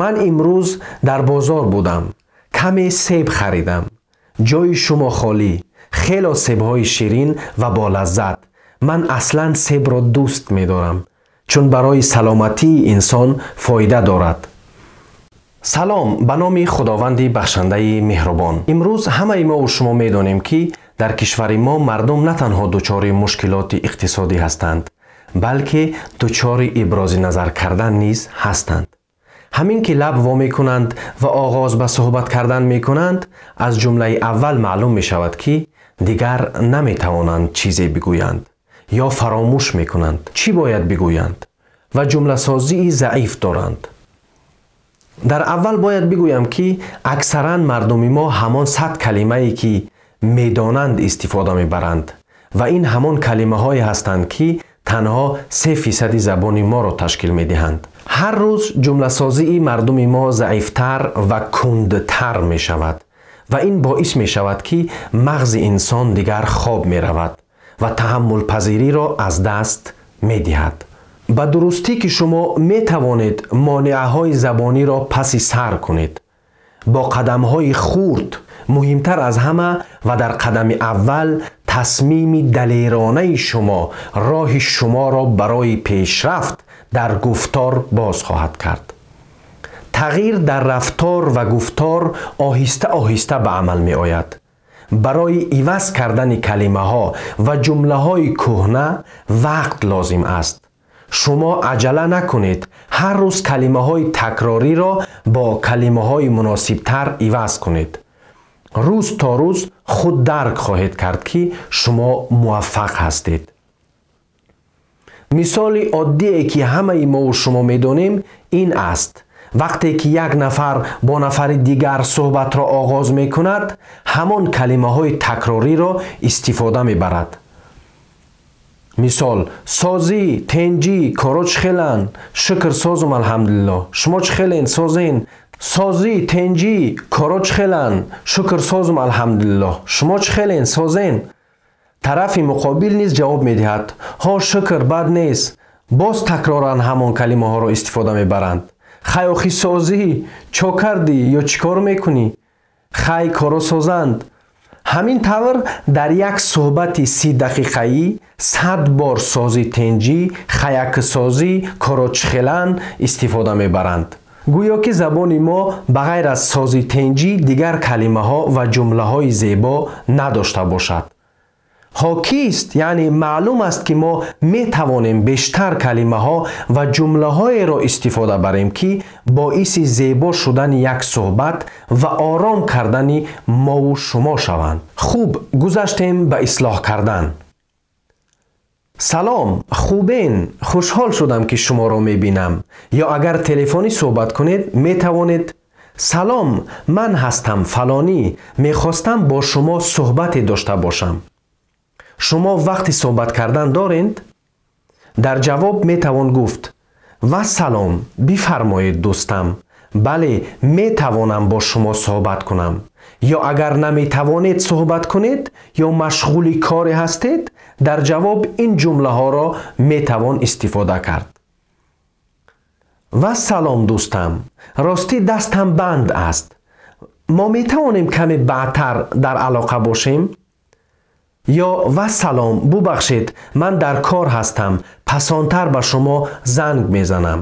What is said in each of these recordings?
Ман имрӯз дар бозор будам, каме себ харидам. Ҷои шумо холӣ, хело себҳои ширин ва болаззат. Ман аслан себро дӯст медорам, чун барои саломатии инсон фоида дорад. Салом, ба номи Худованди бахшандаи меҳрубон. Имрӯз ҳамаи мову шумо медонем, ки дар кишвари мо мардум на танҳо дучори мушкилоти иқтисодӣ ҳастанд, балки дучори ибрози назар кардан низ ҳастанд. Ҳамин ки лаб во мекунанд ва оғоз ба суҳбат кардан мекунанд, аз ҷумлаи аввал маълум мешавад, ки дигар наметавонанд чизе бигӯянд ё фаромӯш мекунанд, чӣ бояд бигӯянд, ва ҷумласозии заиф доранд. Дар аввал бояд бигӯям, ки аксаран мардуми мо ҳамон 100 калимае, ки медонанд, истифода мебаранд ва ин ҳамон калимаҳое ҳастанд, ки танҳо 3% забони моро ташкил медиҳанд. Ҳар рӯз ҷумласозии мардуми мо заифтар ва кундтар мешавад ва ин боис мешавад, ки мағзи инсон дигар хоб меравад ва таҳаммулпазириро аз даст медиҳад. Ба дурустӣ, ки шумо метавонед монеаҳои забониро паси сар кунед бо қадамҳои хурд, муҳимтар аз ҳама ва дар қадами аввал тасмими далеронаи шумо роҳи шуморо барои пешрафт дар гуфтор боз хоҳад кард. Тағйир дар рафтор ва гуфтор оҳиста оҳиста ба амал меояд. Барои иваз кардани калимаҳо ва ҷумлаҳои кӯҳна вақт лозим аст. Шумо аҷала накунед, ҳар рӯз калимаҳои такрориро бо калимаҳои муносибтар иваз кунед. Рӯз то рӯз худ дарк хоҳед кард, ки шумо муваффақ ҳастед. Мисоли оддие, ки ҳамаи мову шумо медонем, ин аст. Вақте ки як нафар бо нафари дигар суҳбатро оғоз мекунад, ҳамон калимаҳои такрориро истифода мебарад. Мисол: созӣ, тенҷӣ, коро чӣ хеланд? Шукр, созум, алҳамдулилло. Шумо чӣ хелен, созен? Созӣ, тенҷӣ, коро чӣ хеланд? Шукр, созум, алҳамдулилло. Шумо чӣ хелен, созен? Тарафи муқобил низ ҷавоб медиҳад: ҳо, шукр, бад нест. Боз такроран ҳамон калимаҳоро истифода мебаранд. Хай, охи, созӣ, чо кардӣ ё чӣ кор мекунӣ? Хай, коро созанд. Ҳамин тавр дар як суҳбати 30 дақиқаӣ 100 бор созӣ, тенҷӣ, хаяксозӣ, коро чӣ хеланд истифода мебаранд. Гӯё ки забони мо ба ғайр аз созӣ, тенҷӣ дигар калимаҳо ва ҷумлаҳои зебо надошта бошад. Ҳокист, яъне маълум аст, ки мо метавонем бештар калимаҳо ва ҷумлаҳоеро истифода барем, ки боиси зебо шудани як суҳбат ва ором кардани мову шумо шаванд. Хуб, гузаштем ба ислоҳ кардан. Салом, хубен? Хушҳол шудам, ки шуморо мебинам. Ё агар телефонӣ суҳбат кунед, метавонед: салом, ман ҳастам фалонӣ, мехостам бо шумо суҳбате дошта бошам. Шумо вақти суҳбат кардан доред? Дар ҷавоб метавон гуфт: вассалом, бифармоед, дӯстам, бале, метавонам бо шумо суҳбат кунам. Ё агар наметавонед суҳбат кунед ё машғули коре ҳастед, дар ҷавоб ин ҷумлаҳоро метавон истифода кард: вассалом, дӯстам, ростӣ дастам банд аст, мо метавонем каме баъдтар дар алоқа бошем? Ё вассалом, бубахшед, ман дар кор ҳастам, пасонтар ба шумо занг мезанам,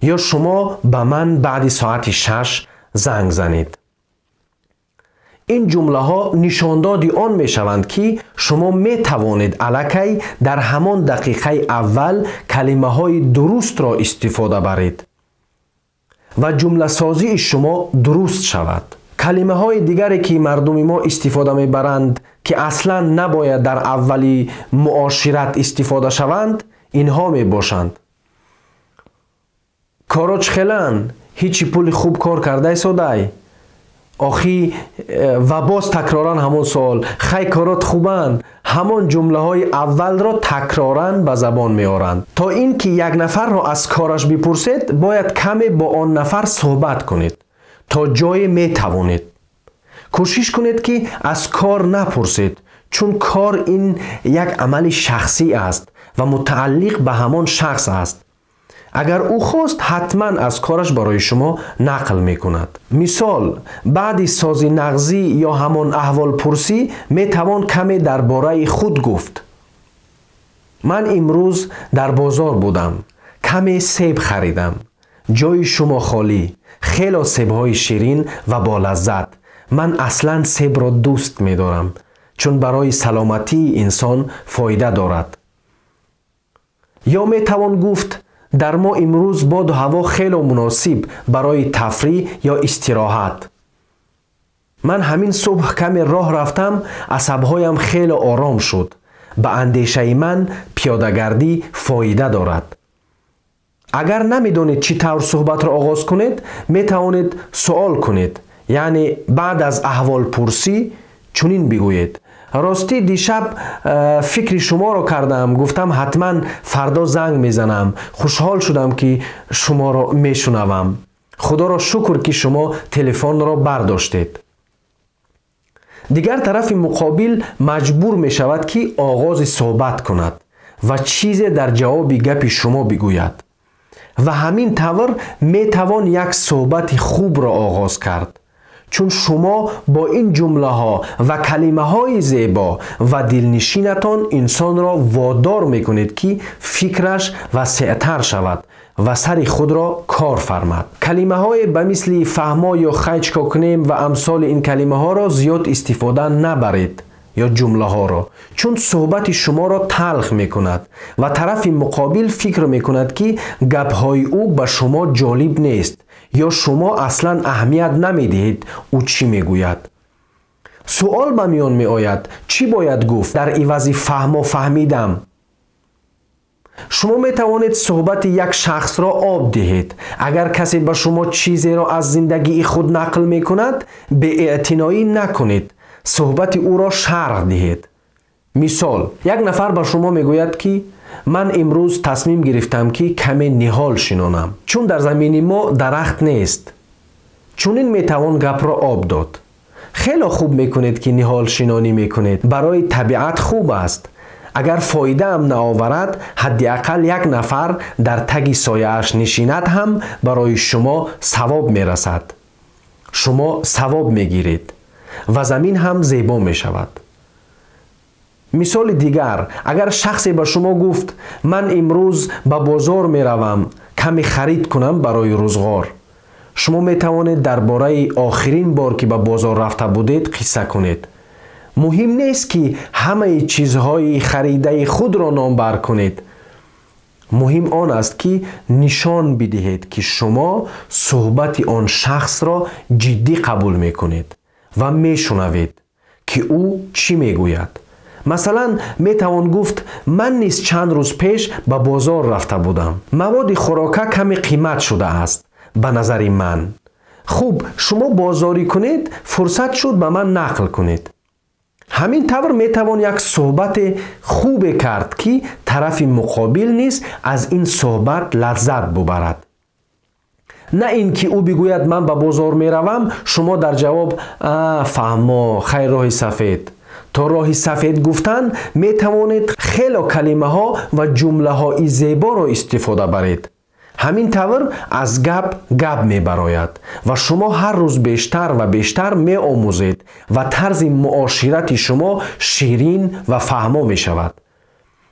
ё шумо ба ман баъди соати 6 занг занед. Ин ҷумлаҳо нишондоди он мешаванд, ки шумо метавонед аллакай дар ҳамон дақиқаи аввал калимаҳои дурустро истифода баред ва ҷумласозии шумо дуруст шавад. Калимаҳои дигаре, ки мардуми мо истифода мебаранд, ки аслан набояд дар аввали муошират истифода шаванд, инҳо мебошанд: коро чӣ хеланд? Ҳичи, пули хуб кор кардай содай? Охи, ва боз такроран ҳамон суол: хай, корот хубанд? Ҳамон ҷумлаҳои аввалро такроран ба забон меоранд. То ин ки як нафарро аз кораш бипурсед, бояд каме бо он нафар суҳбат кунед. То ҷое метавонед, кӯшиш кунед, ки аз кор напурсед, чун кор ин як амали шахсӣ аст ва мутааллиқ ба ҳамон шахс аст. Агар ӯ хост, ҳатман аз кораш барои шумо нақл мекунад. Мисол, баъди сози нағзӣ ё ҳамон аҳволпурсӣ метавон каме дар бораи худ гуфт. Ман имрӯз дар бозор будам. Каме себ харидам. Ҷои шумо холӣ. Хело себҳои ширин ва болаззат. Ман аслан себро дӯст медорам, чун барои саломатии инсон фоида дорад. Ё метавон гуфт, дар мо имрӯз боду ҳаво хело муносиб барои тафриҳ ё истироҳат. Ман ҳамин субҳ каме роҳ рафтам, асабҳоям хело ором шуд. Ба андешаи ман пиёдагардӣ фоида дорад. Агар намедонед чӣ тавр суҳбатро оғоз кунед, метавонед суол кунед. Яъне баъд аз аҳволпурсӣ чунин бигӯед: ростӣ дишаб фикри шуморо кардам, гуфтам ҳатман фардо занг мезанам. Хушҳол шудам, ки шуморо мешунавам. Худоро шукр, ки шумо телефонро бардоштед. Дигар тарафи муқобил маҷбур мешавад, ки оғози суҳбат кунад ва чизе дар ҷавоби гапи шумо бигӯяд. Ва ҳамин тавр метавон як суҳбати хубро оғоз кард. Чун шумо бо ин ҷумлаҳо ва калимаҳои зебо ва дилнишинатон инсонро водор мекунед, ки фикраш васеътар шавад ва сари худро кор фармад. Калимаҳое ба мисли фаҳмо ё хайчко кунем ва амсоли ин калимаҳоро зиёд истифода набаред ё ҷумлаҳоро, чун суҳбати шуморо талх мекунад ва тарафи муқобил фикр мекунад, ки гапҳои ӯ ба шумо ҷолиб нест ё шумо аслан аҳамият намедиҳед ӯ чӣ мегӯяд. Суол ба миён меояд, чӣ бояд гуфт дар ивази фаҳмо фаҳмидам? Шумо метавонед суҳбати як шахсро об диҳед. Агар касе ба шумо чизеро аз зиндагии худ нақл мекунад, беэътиноӣ накунед, суҳбати ӯро шарҳ диҳед. Мисол, як нафар ба шумо мегӯяд, ки ман имрӯз тасмим гирифтам, ки каме ниҳол шинонам, чун дар замини мо дарахт нест. Чунин метавон гапро об дод. Хело хуб мекунед, ки ниҳолшинонӣ мекунед. Барои табиат хуб аст. Агар фоидаам наоварад, ҳадди ақал як нафар дар таги сояаш нишинад ҳам барои шумо савоб мерасад. Шумо савоб мегиред ва замин ҳам зебо мешавад. Мисоли дигар, агар шахсе ба шумо гуфт, ман имрӯз ба бозор меравам, каме харид кунам барои рӯзғор. Шумо метавонед дар бораи охирин бор, ки ба бозор рафта будед, қисса кунед. Муҳим нест, ки ҳамаи чизҳои харидаи худро номбар кунед. Муҳим он аст, ки нишон бидиҳед, ки шумо суҳбати он шахсро ҷиддӣ қабул мекунед ва мешунавед, ки ӯ чӣ мегӯяд. Масалан, метавон гуфт, ман низ чанд рӯз пеш ба бозор рафта будам. Маводи хӯрока каме қимат шудааст ба назари ман. Хуб, шумо бозорӣ кунед, фурсат шуд ба ман нақл кунед. Ҳамин тавр метавон як суҳбати хубе кард, ки тарафи муқобил низ аз ин суҳбат лаззат бубарад. На ин ки ӯ бигӯяд ман ба бозор меравам, шумо дар ҷавоб фаҳмо, хайр, роҳи сафед. То роҳи сафед гуфтан метавонед хело калимаҳо ва ҷумлаҳои зеборо истифода баред. Ҳамин тавр аз гап гап мебарояд ва шумо ҳар рӯз бештар ва бештар меомӯзед ва тарзи муоширати шумо ширин ва фаҳмо мешавад.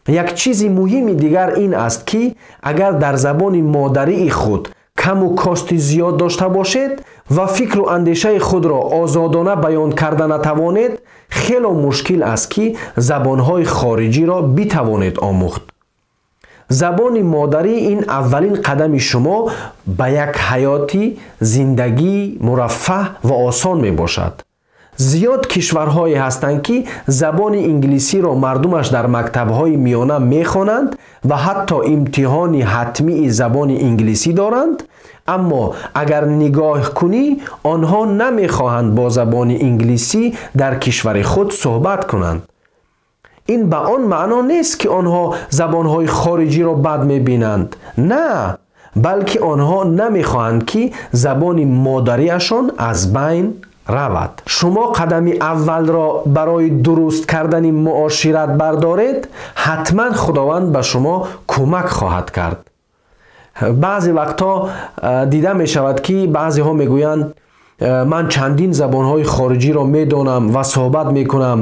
Як чизи муҳими дигар ин аст, ки агар дар забони модарии худ каму кости зиёд дошта бошед ва фикру андешаи худро озодона баён карда натавонед, хело мушкил аст, ки забонҳои хориҷиро битавонед омӯхт. Забони модарӣ ин аввалин қадами шумо ба як ҳаёти зиндагии мураффаҳ ва осон мебошад. Зиёд кишварҳое ҳастанд, ки забони инглисиро мардумаш дар мактабҳои миёна мехонанд ва ҳатто имтиҳони ҳатмии забони инглисӣ доранд, аммо агар нигоҳ кунӣ, онҳо намехоҳанд бо забони инглисӣ дар кишвари худ суҳбат кунанд. Ин ба он маъно нест, ки онҳо забонҳои хориҷиро бад мебинанд. На, балки онҳо намехоҳанд, ки забони модариашон аз байн равад. Шумо қадами аввалро барои дуруст кардани муошират бардоред, ҳатман Худованд ба шумо кӯмак хоҳад кард. Баъзе вақтҳо дида мешавад, ки баъзеҳо мегӯянд: «Ман чандин забонҳои хориҷиро медонам ва суҳбат мекунам»,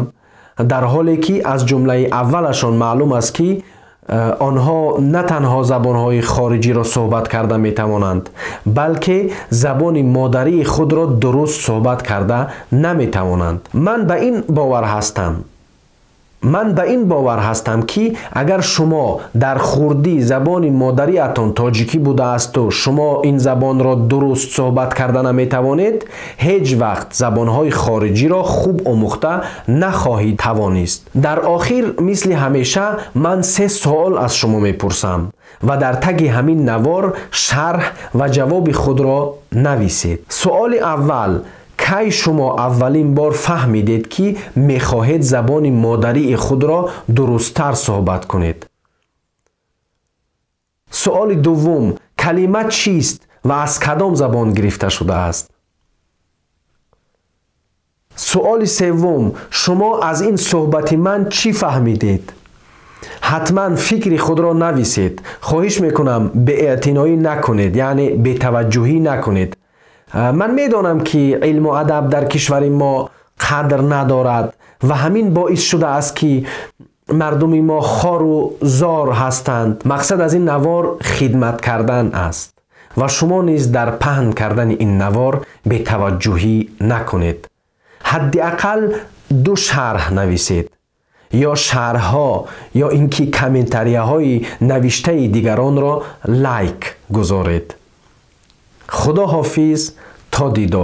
дар ҳоле ки аз ҷумлаи аввалашон маълум аст, ки онҳо на танҳо забонҳои хориҷиро суҳбат карда метавонанд, балки забони модарии худро дуруст суҳбат карда наметавонанд. Ман ба ин бовар ҳастам, ки агар шумо дар хурдӣ забони модариатон тоҷикӣ будаасту шумо ин забонро дуруст суҳбат карда наметавонед, ҳеҷ вақт забонҳои хориҷиро хуб омӯхта нахоҳед тавонист. Дар охир, мисли ҳамеша, ман се суол аз шумо мепурсам ва дар таги ҳамин навор шарҳ ва ҷавоби худро нависед. Суоли аввал: кай шумо аввалин бор фаҳмидед, ки мехоҳед забони модарии худро дурусттар суҳбат кунед? Суоли дуввум: калима чист ва аз кадом забон гирифта шудааст? Суоли севум: шумо аз ин суҳбати ман чӣ фаҳмидед? Ҳатман фикри худро нависед. Хоҳиш мекунам, беэътиноӣ накунед, яъне бетаваҷҷӯҳӣ накунед. Ман медонам, ки илму адаб дар кишвари мо қадр надорад ва ҳамин боис шудааст, ки мардуми мо хору зор ҳастанд. Мақсад аз ин навор хидмат кардан аст ва шумо низ дар паҳн кардани ин навор бетаваҷҷӯҳӣ накунед. Ҳадди ақал ду шарҳ нависед ё шарҳҳо ё ин ки комментарияҳои навиштаи дигаронро лайк гузоред. Худо ҳофиз, то дидор.